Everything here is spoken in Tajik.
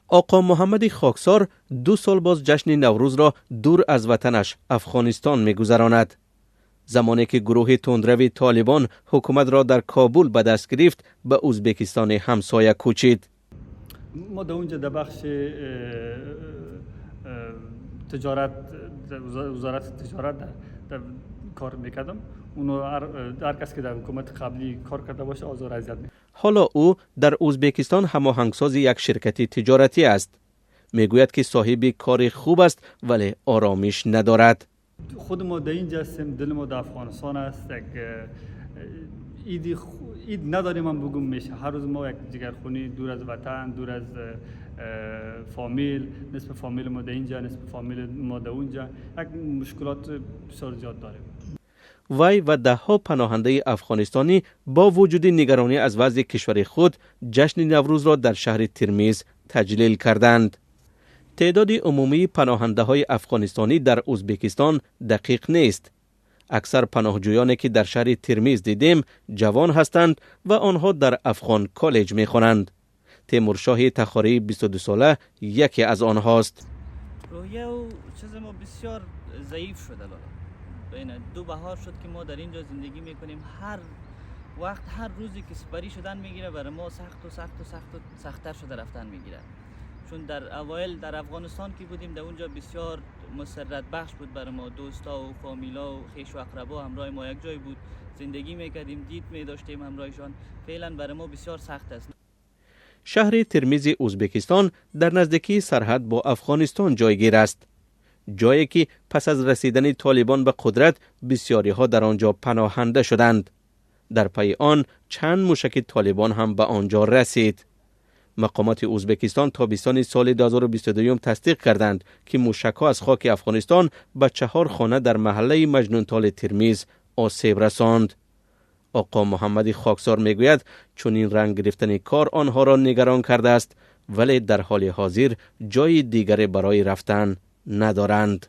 Оқо Муҳаммади Хоксор 2 сол боз ҷашни Наврӯзро дур аз ватанаш Афғонистон мегузаронад. Замоне ки гурӯҳи тундрави Толибон ҳукуматро дар Кобул ба даст гирифт, ба Ӯзбекистони ҳамсоя кӯчид. Мо дар онҷа дар бахши тиҷорат, вазорати тиҷорат дар кор мекардам. Оно ҳар кас ки дар ҳукумати қаблӣ кор карда боша, озор азият. Ҳоло ӯ дар Ӯзбекистон ҳамоҳангсози як ширкати тиҷоратӣ аст. Мегӯяд, ки соҳиби кори хуб аст, вале оромиш надорад. Худ мо дар инҷа ҳастем, дили мо дар Афғонистон аст. Як иди ид надорем ҳам бугум меша. Ҳар рӯз мо як ҷигархунӣ, дур аз ватан, дур аз фамил, нисфи фамили мо дар инҷа, нисфи фамили мо дар онҷа, як мушкилот бисёр зиёд дорем. Вай ва даҳҳо паноҳандаи афғонистонӣ бо вуҷуди нигаронӣ аз вазъи кишвари худ ҷашни Наврӯзро дар шаҳри Термиз таҷлил карданд. Теъдоди умумии паноҳандаҳои афғонистонӣ дар Ӯзбекистон дақиқ нест. Аксар паноҳҷӯёне ки дар шаҳри Термиз дидем, ҷавон ҳастанд ва онҳо дар Афғон коллеҷ мехонанд. Темуршоҳи Тахории 22 сола яке аз онҳост. روحیه و چیز ما بسیار ضعیف شده لالا. بین دو بهار شد که ما در اینجا زندگی میکنیم. هر وقت، هر روزی که سپری شدن میگیره، برای ما سخت و سخت و سخت و سختتر شده رفتن میگیره. چون در اوایل در افغانستان که بودیم، در اونجا بسیار مسرت بخش بود برای ما. دوستا و فامیلا و خویش و اقربا همراه ما یک جای بود، زندگی میکردیم، دید میداشتیم همراهشان. فعلا برای ما بسیار سخت است. Шаҳри Термизи Ӯзбекистон дар наздикии сарҳад бо Афғонистон ҷойгир аст, ҷое ки пас аз расидани Толибон ба қудрат бисёриҳо дар он ҷо паноҳанда шуданд. Дар пайи он чанд мушаки Толибон ҳам ба он ҷо расид. Мақомоти Ӯзбекистон тобистони соли 2022 тасдиқ карданд, ки мушакҳо аз хоки Афғонистон ба чаҳор хона дар маҳаллаи Маҷнунтоли Термиз осеб расонд. Оқо Муҳаммади Хоксор мегӯяд, чунин ранг гирифтани кор онҳоро нигарон кардааст, вале дар ҳоли ҳозир ҷои дигаре барои рафтан надоранд.